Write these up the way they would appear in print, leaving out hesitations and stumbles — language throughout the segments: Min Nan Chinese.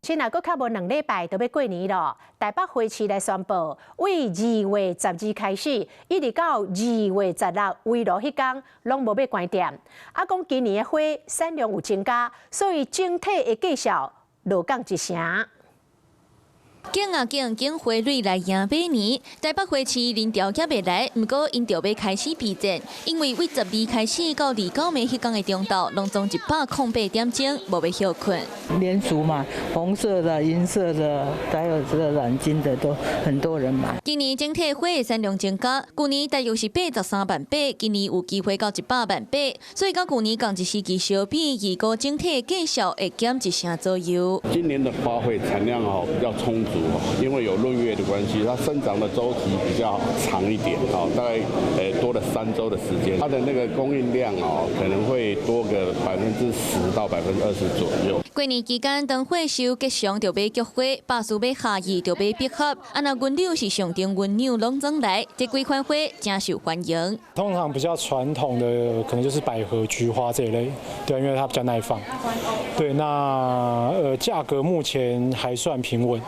現在閣較無2禮拜就欲過年囉，台北花市來宣布，對2月12開始，一直到2月16圍爐彼工，攏無欲關店。啊，講今年的花產量有增加，所以整體的價數落降一成。揀啊揀，揀花蕊來迎馬年。台北花市人潮猶未來，毋過𪜶著欲開始備戰，因為對十二開始到29暝彼工的中晝，攏總108點鐘無欲歇睏。年俗嘛，紅色的、銀色的，還有這個軟金的，都很多人買。今年整體花的產量增加，舊年大約是83萬把，今年有機會到100萬把，所以佮舊年仝一時期相比，預估整體價數會減一成左右。今年的花卉產量哦比較充足。因為有閏月的關係，它生長的週期比較長一點，大概多了3週的時間，它的那個供應量哦可能會多個10%到20%左右。過年期間，當歲壽吉祥就買菊花，百事欲合意就買百合，啊若銀柳是象徵溫柔攏總來，這幾款花誠受歡迎。通常比較傳統的可能就是百合、菊花這一類，對，因為它比較耐放。對，那價格目前還算平穩。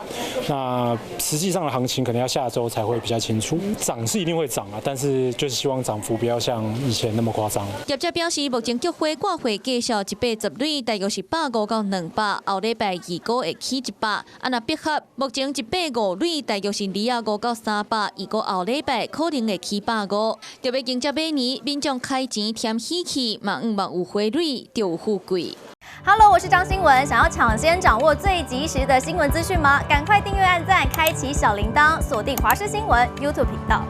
那實際上的行情可能要下週才會比較清楚，漲是一定會漲啊，但是就是希望漲幅不要像以前那麼誇張。業者表示，目前菊花掛貨價數一把十蕊，大約是150到200，後禮拜預估會起100。啊，若百合目前一把五蕊，大約是25到300，預估後禮拜可能會起150。著欲迎接馬年，民眾開錢添喜氣，嘛向望有花蕊就有富貴。 Hello，我是張新聞，想要搶先掌握最及時的新聞資訊嗎？趕快訂閱、按讚、開啟小鈴鐺，鎖定華視新聞 YouTube 頻道。